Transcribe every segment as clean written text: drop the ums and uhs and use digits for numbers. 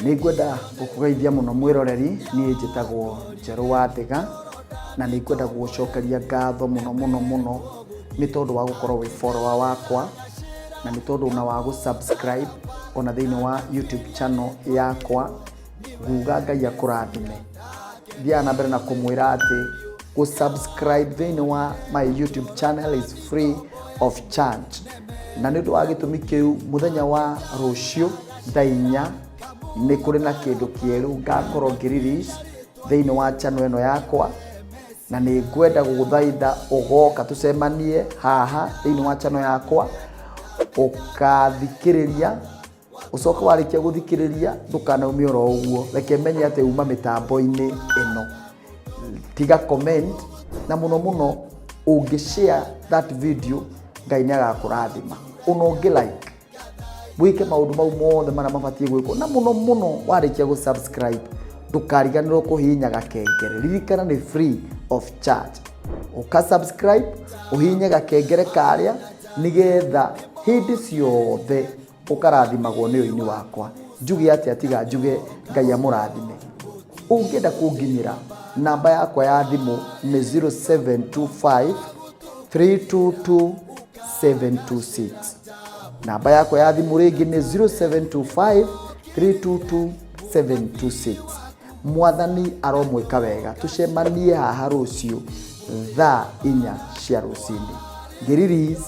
Nĩ ngwenda gũkũgeithia mũno mwĩroreri, niĩ njĩtagwo Njerũ wa Thĩga, na nĩ ngwenda gũgũcokeria ngatho mũno mũno mũno nĩ tondũ wa gũkorwo wĩ follower wakwa, na nĩ tondũ ona wa gũ subscribe ona thĩinĩ wa YouTube channel yakwa, nguga Ngai akũrathime. Thiaga na mbere na kũmwĩra atĩ gũ subscribe thĩinĩ wa my YouTube channel is free of charge. Na nĩ ũndũ wa gĩtũmi kĩu, mũthenya wa rũciũ thaa 4 nĩ kũrĩ na kĩndũ kĩerũ ngakorwo ngĩ release thĩinĩ wa channel ĩno yakwa, na nĩ ngwenda gũgũthaitha ũgoka tũcemanie haha thĩinĩ wa channel yakwa, ũkathikĩrĩria, ũcoke warĩkia gũthikĩrĩria ndũkanaume oro ũguo, reke menye atĩ uma mĩtambo-inĩ ĩno. Tiga comment, na mũno mũno ũngĩ share that video, Ngai nĩ agakũrathima. Ona ũngĩ like, wĩke maũndũ mau mothe marĩa mabatiĩ gwĩkwo, na mũno mũno warĩkia gũ subscribe ndũkariganĩrwo kũhihinya gakengere. Ririkana nĩ free of charge. Ũka subscribe, ũhihinye gakengere karĩa, nĩgetha hĩndĩ ciothe ũkarathimagwo nĩ ũini wakwa. Njuge atĩa tiga njuge Ngai amũrathime. Ũngĩenda kũnginyĩra, namba yakwa ya thimũ nĩ 0725 322 726. Namba yakwa ya thimũ rĩngĩ nĩ 0725 322 726. Mwathani aromwĩka wega. Tũcemanie haha rũciũ thaa 4 cia rũcinĩ ngĩ release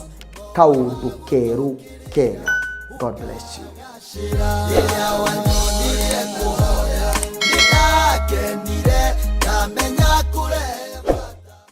kaũndũ kerũ kega. God bless you. Rĩrĩa wanyonire.